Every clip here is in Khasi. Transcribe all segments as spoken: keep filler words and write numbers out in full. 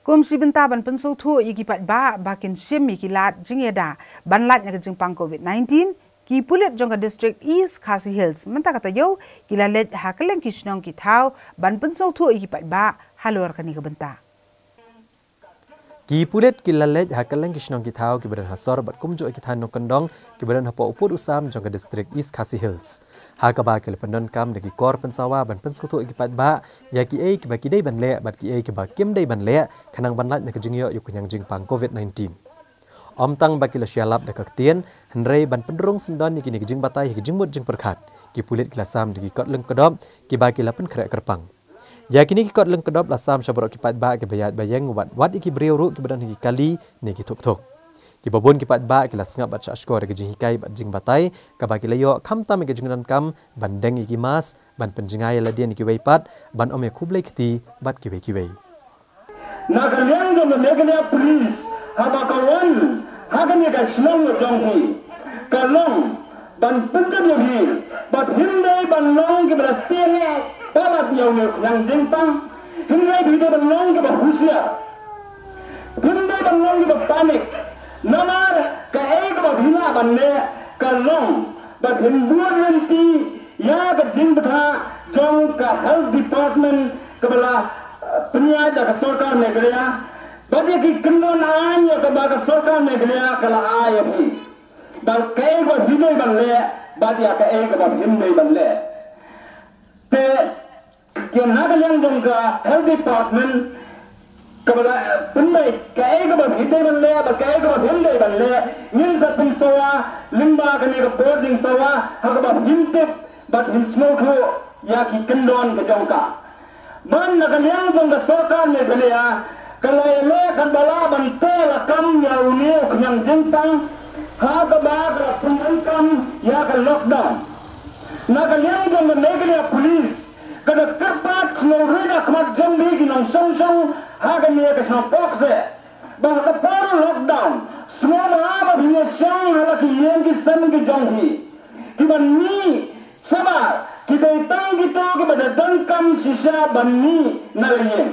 Kum shi bynta ban pynsngewthuh ïa ki paidbah ba kin shim ïa ki lad jingïada ban lait na ka jingpang COVID nineteen, ki pulit jong ka District East Khasi Hills mynta ka taïew ki la leit ha kylleng ki shnong ki thaw ban pynsngewthuh ïa ki paidbah halor kane ka bynta. Ki pulit ki la leit ha kylleng ki shnong ki thaw kiba don ha sor bad kumjuh ki thaiñ nongkyndong kiba don hapoh u pud u sam jong ka District East Khasi Hills, ha kaba ki la pyndonkam da ki kor pynsawa ban pynsngewthuh ïa ki paidbah ïa kiei kiba ki dei ban leh bad kiei kiba kim dei ban leh khnang ban lait na ka jingïoh ïa u khñiang jingpang COVID nineteen. Ym tang ba ki la shah ïalap da ka ktien, hynrei ban pynrung syndon ïa kine ki jingbatai ha ki jingmut jingpyrkhat, ki pulit ki la sam da ki kot lyngkdop kiba ki la pynkhreh kyrpang. Ïa kine ki kot lyngkdop la sam sha baroh ki paidbah kiba ïaid ba ïeng, wat wat ïa ki briew ruh kiba don ha ki kali ne ki thuk thuk. Kiba bun ki paidbah ki la sngap bad shah shkor ïa ki jinghikai bad jingbatai kaba ki la ïoh, khamtam ïa ki jingdonkam ban deng ïa ki mask, ban pynjngai ïa lade ne kiwei pat, ban ym ïa khublei kti bad kiwei kiwei. Na ka liang jong ka Meghalaya Police, haba ka wan ha kane ka shnong jong phi, ka long ban pyntip ïa phi ba phim dei ban long kiba la tieng eh palat ïa une u khñiang jingpang, hynrei phi dei ban long kiba husiar. Phim dei ban long kiba panic. Namar kaei kaba phi lah ban leh ka long ba phin bud lynti ïa ka jingbthah jong ka Health Department kaba la, eh, pynïaid da ka sorkar Meghalaya, bad ïa ki kyndon aiñ ïa kaba ka sorkar Meghalaya ka la ai ïa phi, bad kaei kaba phi dei ban leh bad ïa kaei kaba phim dei ban leh. Te ki na ka liang jong ka Health Department kaba la, eh, pynbeit kaei kaba phi dei ban leh bad kaei kaba phim dei ban leh, ngin sa pynsawa lyngba kane ka por jingsawa ha kaba phin tip bad phin sngewthuh ïa ki kyndon ka jong ka. Bad na ka liang jong ka sorkar Meghalaya ka la ïaleh katba lah ban teh lakam ïa une u khñiang jingpang ha kaba ka la pyndonkam ïa ka lockdown. Na ka liang jong ka Meghalaya Police, ka da kyrpad sngewrit ha khmat jong phi ki nongshong shnong ha kane ka shnong Pokse, ba ha ka por lockdown, sngewbha ba phin ïa shong ha la ki ïing ki sem ki jong phi. Kiba mih shabar ki dei tang kito kiba da donkam shisha ban mih na la ïing.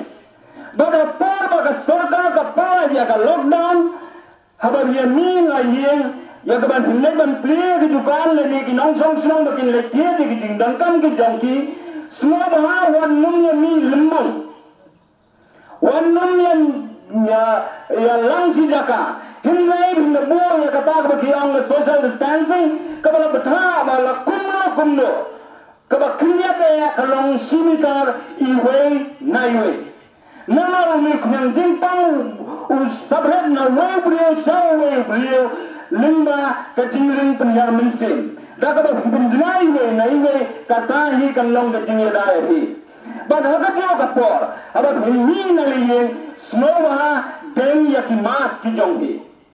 Bad ha por ba ka sorkar ka pynlait ïa ka lockdown, haba phi ïa mih na la ïing, ïa kaban phin leit ban plie ki dukan lane ki nongshong shnong ba kin leit thied ïa ki jingdonkam ki jong ki, sngewbha wat nym ïa mih lymbung. Wat nym ïa, ïa, ïalang shi jaka. Hynrei phin da buh ïa kata kaba ki ong ka social distancing, kaba la bthah ba la kumno kumno, kaba khyndiat eh ka long shi mitar iwei na iwei. Namar une u khñiang jingpang u, u sa bret na uwei u briew sha uwei u briew lyngba ka jingring pynhiar mynsiem. Da kaba pynjngai iwei na iwei, kata hi kan long ka jingïada ïa phi. Bad ha kajuh ka por, haba phin mih na la ïing, sngewbha deng ïa ki mask ki jong phi.